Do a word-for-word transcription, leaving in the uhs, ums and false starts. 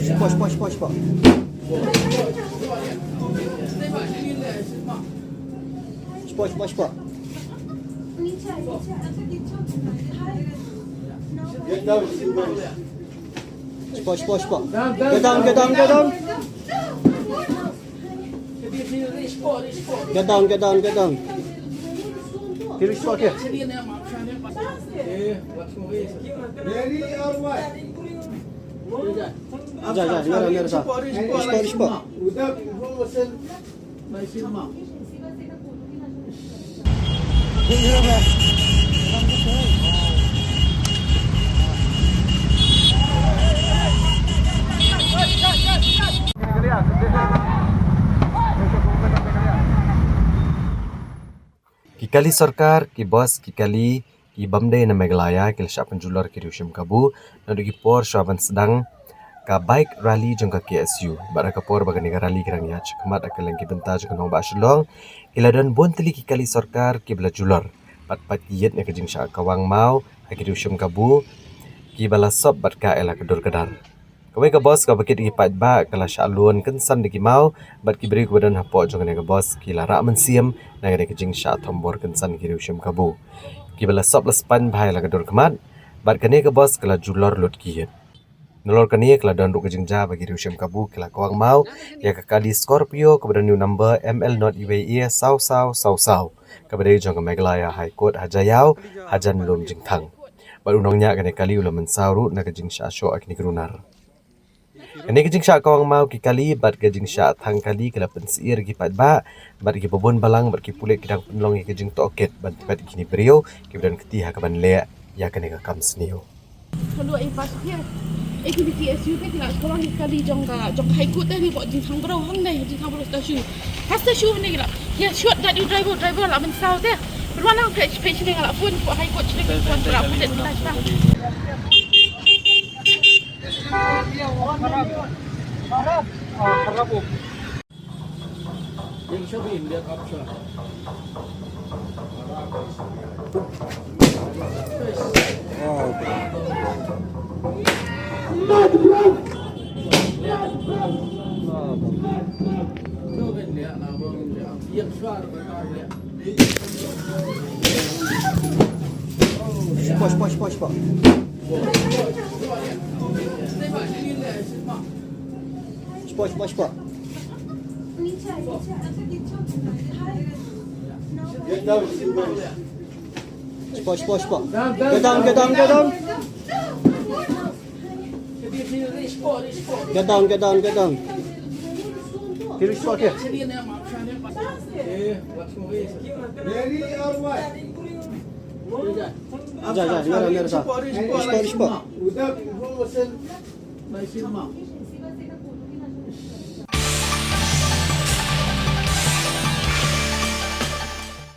Shipor, shipor, shipor, shipor. Shipor, shipor, shipor. Get down, sit down. Shipor, shipor, shipor. Get down, get down, get down. Get down, get down, get down. Here, shipor, here. Ready or what? Ja, ja, nera, nera, sa. Shipor, shipor. Without information. Ki kali sorkar, ki bus, ki kali, ki bym dei na Meghalaya, ki la shah pynjulor ki riew shim kabu, naduh ki por shuwa ban sdang ka bike rally jong ka K S U. Bad ha ka por ba kane ka rally ka dang ïaid shakhmat ha kylleng ki bynta jong ka nongbah Shillong, ki la don bun tylli ki kali sorkar kiba la julor. Bad pat ki ïit na ka jingshah kawang maw ha ki riew shim kabu, kiba la sop bad kah ïa la ka dur ka dar. Kawei ka bus kaba kit da ki paidbah ka la shah lun kynsan da ki maw, bad ki briew kiba don hapoh jong kane ka bus ki la rah mynsiem na kane ka jingshah thombor kynsan ki riew shim kabu, kiba la sop la spaiñ bha ïa la ka dur khmat, bad kane ka bus ka la julor lut ki ïit. Nalor kane ka la don ruh ka jingjia ba ki riew shim kabu ki la kawang maw ïa ka kali Scorpio kaba don ïa u number M L not U A A saw saw saw saw, kaba dei jong ka Meghalaya High Court ha Jaïaw, hajan lum jingthang. Bad u nongñiah kane ka kali u la mynsaw ruh na ka jingshah shoh ha kine ki runar. Kane ka jingshah kawang maw ki kali bad ka jingshah thang kali ka la pynsyier ki paidbah, bad kiba bun balang bad ki pulit ki dang pynlong ïa ka jingtohkit ban peit ïa kine ki briew kiba don kti ha kaban leh ïa kane ka kam sniew. Hello, eh, bus here. Eh, kine ki K S U te ki la scroll ïa ka kali jong ka, jong ka High Court te, ni bok jingthang bro hangne, jingthang bro station. Ha station ne ki la. Ïa shot da u driver, driver la mynsaw te. Pynwan lang page, page ne nga la phone ko High Court ne ki phone bra pulit mynta sha. Shipor, shipor, shipor, shipor. Shipor, shipor, shipor. Get down, sit down. Shipor, shipor, shipor. Get down, get down, get down. Get down, get down, get down. Here, shipor, here. Ready or what? Ja, ja, nera, nera, sa. Shipor, shipor. Without information.